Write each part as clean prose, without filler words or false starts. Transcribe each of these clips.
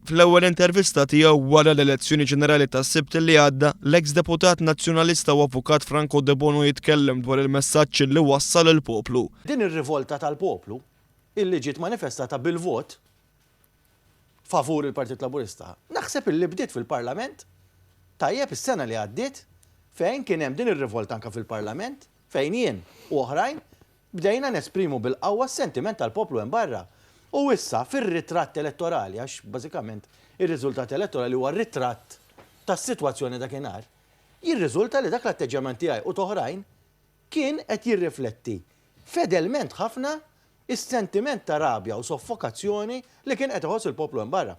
Fl-ewwel intervista tiegħu wara l-elezzjoni ġenerali tas-Sibt li għadda, l-eks deputat Nazzjonalista u avukat Franco Debono jitkellem dwar il-messaġġ li wassal il-poplu. Din ir-rivolta tal-poplu, illi ġiet manifestata bil-vot favur il-Partit Laburista, naħseb illi bdiet fil-Parlament, tajjeb, is-sena li għaddiet, fejn kien hemm din ir-rivolta anke fil-Parlament, fejn jien u oħrajn Bdejna nesprimu bil-qawwa s-sentiment tal-poplu hemm barra. U issa, fir-ritratt elettorali, għax bażikament ir-riżultat elettorali huwa ritratt tas-sitwazzjoni dakinhar, jirriżulta li dak l-atteġġjament tiegħi u t'oħrajn kien qed jirrifletti fedelment ħafna s-sentiment ta' rabja u soffokazzjoni li kien qed iħoss il-poplu hemm barra.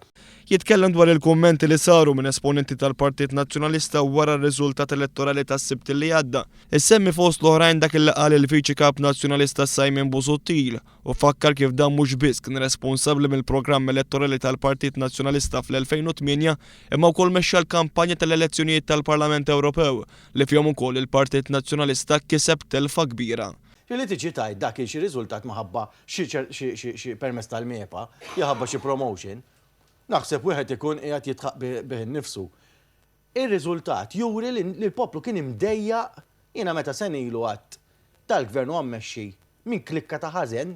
Jitkellem dwar il-kummenti li saru minn esponenti tal-Partit Nazzjonalista wara r-riżultat elettorali tas-Sibt li għadda. Isemmi fost l-oħrajn dak li qal il-Viċi Kap Nazzjonalista Simon Busuttil u fakkar kif dan mhux biss kien responsabbli mill-programm elettorali tal-Partit Nazzjonalista fl-2008 imma wkoll mexxa l-kampanja tal-elezzjonijiet tal-Parlament Ewropew li fihom ukoll il-Partit Nazzjonalista kiseb telfa kbira. Li tiġi tgħid dak kien xi riżultat minħabba xi xi permess tal-MEPA, jew ħabba xi promotion, naħseb wieħed ikun qiegħed jidħaq bih innifsu. Ir-riżultat juri li l-poplu kien imdejjaq, jiena meta sena ilu għedt dal-gvern huwa mmexxi minn klikka ta' ħażen,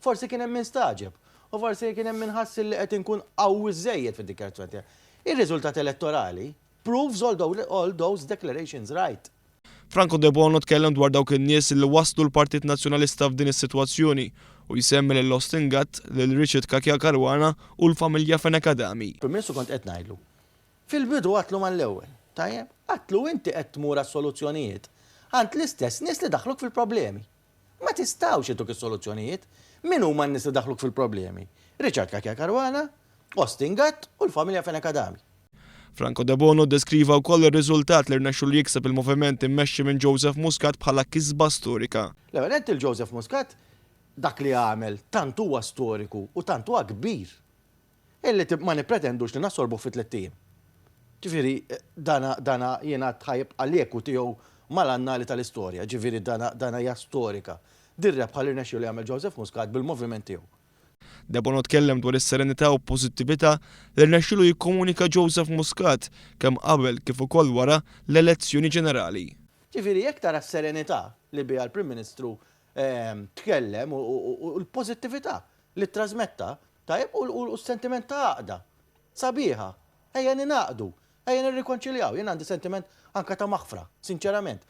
forsi kien hemm min stagħġeb u forsi kien hemm min ħass li qed inkun qawwi żżejjed fid-dikjarazzjoni tiegħi. Ir-riżultat elettorali proves all those declarations right. Franco Debono tkellem dwar dawk in-nies li wasslu l-Partit Nazzjonalista f'din is-sitwazzjoni u jsemmi lil Austin Gatt, lil Richard Cachia Caruana u l-familja Fenech Adami. Prim Ministru kont qed ngħidlu. Fil-bidu għedtlu mal-ewwel, tajjeb? Għedtlu inti qed tmur għas-soluzzjonijiet għand l-istess nies li daħħluk fil-problemi. Ma tistgħux ituk is-soluzzjonijiet. Min huma n-nies li daħħluk fil-problemi? Richard Cachia Caruana, Austin Gatt u l-familja Fenech Adami. Franco Debono ddeskriva wkoll ir-riżultat li rnexxielu jikseb il-moviment immexxi minn Joseph Muscat bħala kisba storika. L-ewwel nett il-Joseph Muscat dak li għamel tant huwa storiku u tant huwa kbir illi ma nippretendux li nassorbuh fi tlett ijiem. Ġifieri dana dana jiena għad ħa jibqa' l-eku tiegħu mal-annali tal-istorja, ġifieri dana dana hija storika. Dir-rebħa li rnexxielu jagħmel Joseph Muscat bil-moviment tiegħu. Debono tkellem dwar is-serenità u pożittività li rnexxielu jikkomunika Joseph Muscat kemm qabel kif ukoll wara l-elezzjoni ġenerali. Ġifieri jekk tara s-serenità li biha l-Prim Ministru tkellem u l-pożittività li ttrażmetta, tajjeb, u s-sentiment ta' għaqda. Sabiħa. Ejja ningħaqdu. Ejja nirrikonċiljaw. Jien għandi sentiment anke ta' maħfra, sinċerament.